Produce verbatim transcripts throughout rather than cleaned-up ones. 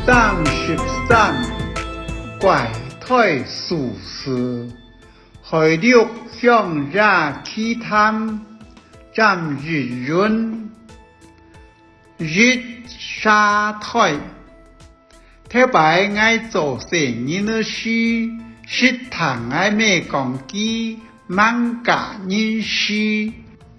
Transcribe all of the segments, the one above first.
三十三，怪胎數字，海陸鄉野奇談，詹益雲。一，蛇胎。頭擺𠊎做細人仔時，識聽𠊎姆講句 吂嫁人時，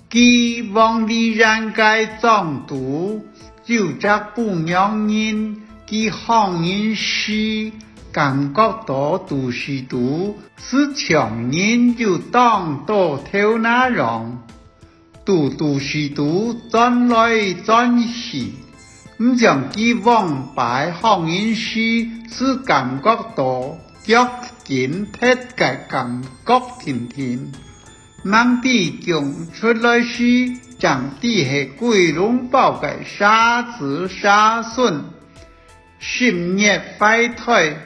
佢黃梨園个莊肚，有隻餔娘人，佢行人時，感覺著肚屎肚，斯像人有當多頭那樣。 肚肚屎肚轉來轉去，毋像佢往擺行人時斯感覺著腳緊忒个感覺定定。吂知降出來時，正知係歸籠包个蛇子蛇孫。 十月懷胎，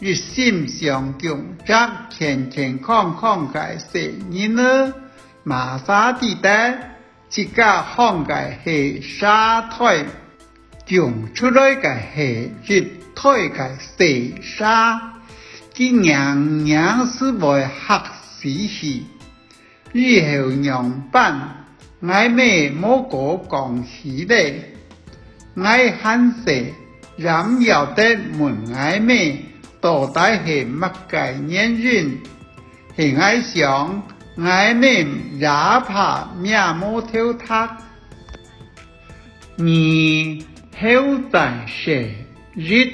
一心想降隻健健康康个細人仔，麼儕知得，自家行个係蛇胎，降出來个係一胎个細蛇，佢硬硬斯會嚇死去。 以後仰般，𠊎姆無過講起咧。𠊎還細，也毋曉得問𠊎姆到底係麼个原因。係𠊎想，𠊎姆也怕命無頭忒。二，猴崽蛇。一，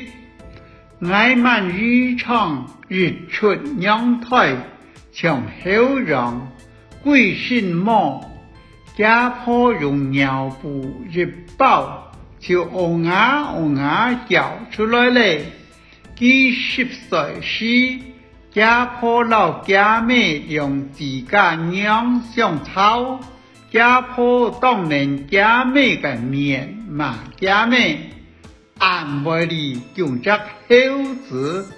𠊎滿姨丈一出娘胎，像猴樣，歸身毛，厥婆用尿布一包，就哦呀哦呀叫出來咧。佢十歲時，厥婆摎厥姆兩子家娘相吵，厥婆當等厥姆个面罵厥姆， 恁會哩降隻猴子，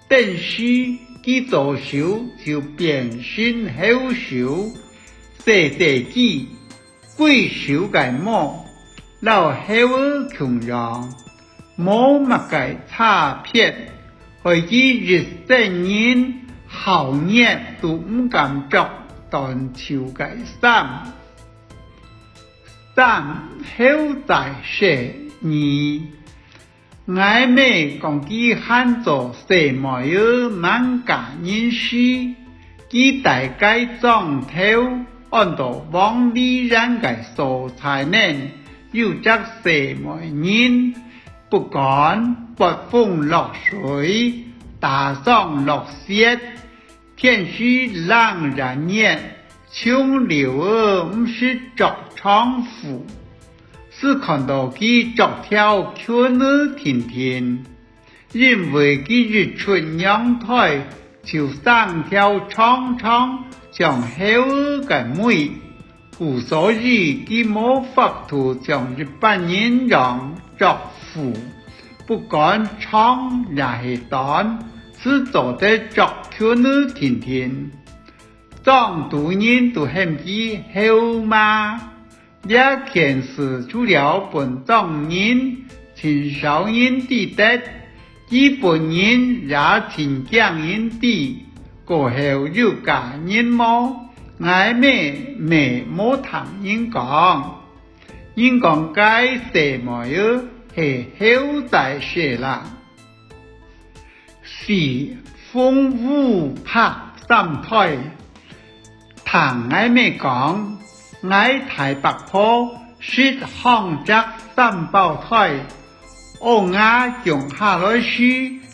頓時佢左手就變成猴手，細細支，歸手个毛，摎猴仔共樣，無麼个差別，害佢一生人好熱都毋敢著短袖个衫。 三，猴崽蛇。二，𠊎姆講佢還做細妹仔吂嫁人時，佢戴个莊頭安到黃梨園个所在呢，有隻細妹人，不管發風落水，打霜落雪， 天時冷也熱，從來毋識著長褲，斯看著佢著條裙仔定定，因為佢一出娘胎就生條長長像猴仔个尾， 故所以佢無法度像一般人樣著褲，不管長也係短，斯做得著裙仔定定。莊肚人都喊佢猴嫲。這件事除了分莊人，盡少人知得， 佢本人也盡驚人知，過後有嫁人無，𠊎姆乜無聽人講。人講該細妹仔係猴崽蛇啦。四，鳳烏白三胎。 聽𠊎姆講，𠊎大伯婆識行隻三胞胎，哦呀降下來時，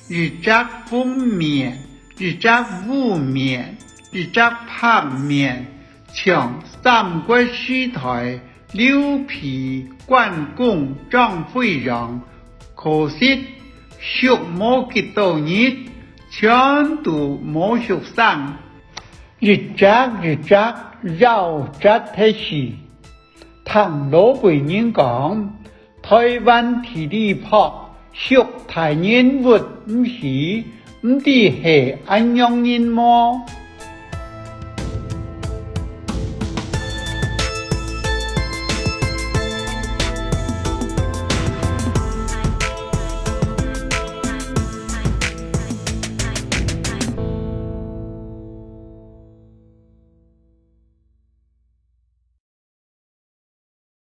一隻鳳面，一隻烏面，一隻白面，像三國時代劉備、關公、張飛樣，可惜畜無幾多日，全都無畜生。 一隻一隻夭折忒去。聽老輩人講，臺灣地理薄，畜大人物毋起，毋知係恁樣人無？